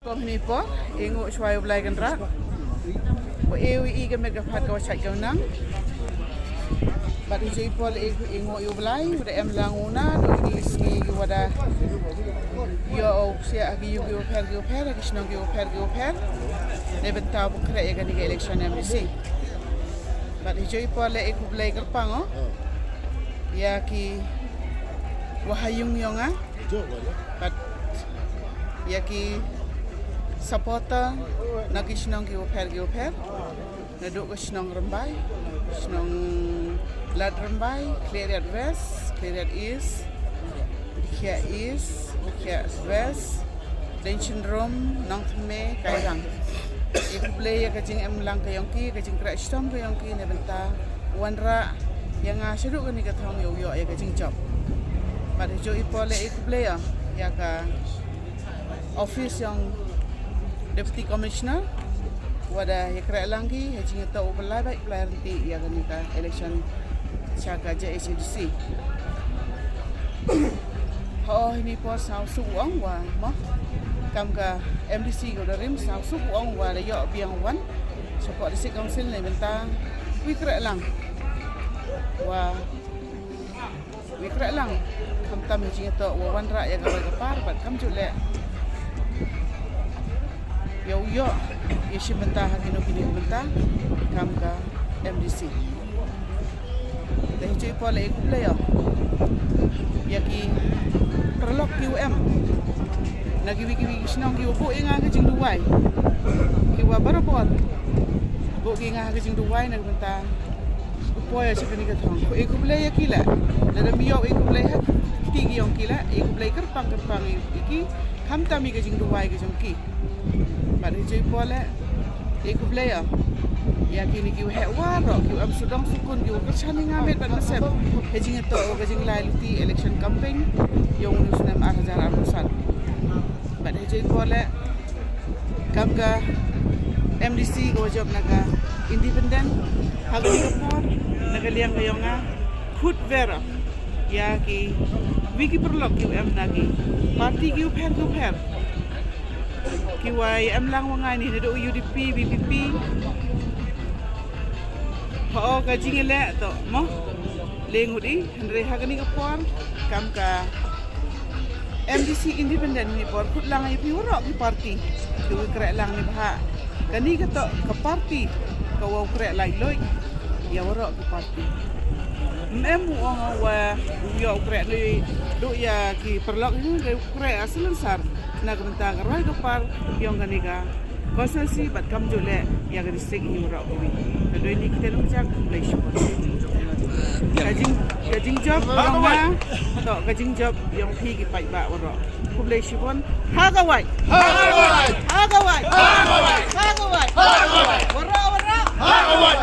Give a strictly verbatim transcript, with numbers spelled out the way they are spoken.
Kum hini por, i nguh shuwa ïa u Blai Kynrad. Wa e u i ka met ka phad ka wa shait ka wa nang. Bad hijoi por i, i nguh ïa u Blai, u da em lang u na, u i sngi ki wa da. Ïa u sia ki ïung ki wa pher ki wa pher, ki shnong ki wa pher ki wa pher. Ne bynta u khreh ïa kani ka election M D C. Bad hijoi por le i khublei kyrpang o. Ïa ki wa ha ïung ïong a. Bad ïa ki supporter na ki shnong ki wa pher ki wa pher. Naduh ka shnong Rymbai, shnong Lad Rymbai, Khliehriat West, Khliehriat East, Dkhiah East, Dkhiah West, Deiñsynrum, Nongthymme, Kairang. I khublei ïa ka jingem lang ka ïong ki, ka jingkhreh shitom ka ïong ki, ne bynta wanrah ïa nga shaduh kani ka thong ïa u ïoh ïa ka jingjop. Bad hijoi por le i khublei ïa, ïa ka office ïong Deputy Commissioner wa da ïa khreh lang ki ha jingïatoh u pynlai bad pynlai rynti ïa kani ka election sha ka J H A D C. Ho hini por sngewsuk u ong wa mo kam ka M D C ka da rim sngewsuk u ong wa da ïoh biang wan shapoh District Council ne bynta wi khreh lang wa wi khreh lang khamtam hi jingïatoh wa wanrah ïa ka roi ka par bad kam ju leh ïa u ïoh ïa shi bynta ha kino kino bynta kam ka M D C. Te hijoi por le i khublei ïa ïa ki paralok ki wa em na ki wi ki wi ki shnong ki wa buh ïa nga ka jingduwai ki wa barabor buh ki nga ka jingduwai na ka bynta u poi ïa shi kani ka thong. Ko i khublei ïa ki la lada mi ïoh i khublei ha kti ki ïong ki la i khublei kyrpang kyrpang ïa ki khamtam ïa ka jingduwai ka jong ki. Bad hijoi por le i khublei ïa ïa kini ki wa heh waroh ki wa em sudong sukun ki wa kyrchan ïa nga met bad nga sem ha jingïatoh wa ka jinglai luti election campaign ïong u snem ar hajar arphew san. Bad hijoi por le kam ka M D C ka wa jop na ka independent ha kani ka por na ka liang ka ïong nga khut vera ïa ki wi ki paralok ki wa em na ki party ki wa pher ki wa pher. Ki wa ïa em lang wa ngai ni naduh U D P, V P P. Ho ka jingïaleh to mo le ngut i hynrei ha kani ka por kam ka M D C independent ni por khut lang ïa phi waroh ki party ki wa khreh lang ni bha. Kani ka to ka party ka wa khreh laitluid ïa waroh ki party. Mem u ong wa u ïa u khreh ni duh ïa ki paralok ni u khreh a silencer na ka bynta ka roi ka par ïong kani ka constituency bad kam ju leh ïa ka district hi waroh kawi. Ka doi ni kita nong jak khublei shibun. Ka jing ka jingjop ïong nga to ka jingjop ïong phi ki paidbah waroh. Khublei shibun. Ha ka wai. Ha ka wai. Ha ka wai. Ha ka wai. Waroh waroh.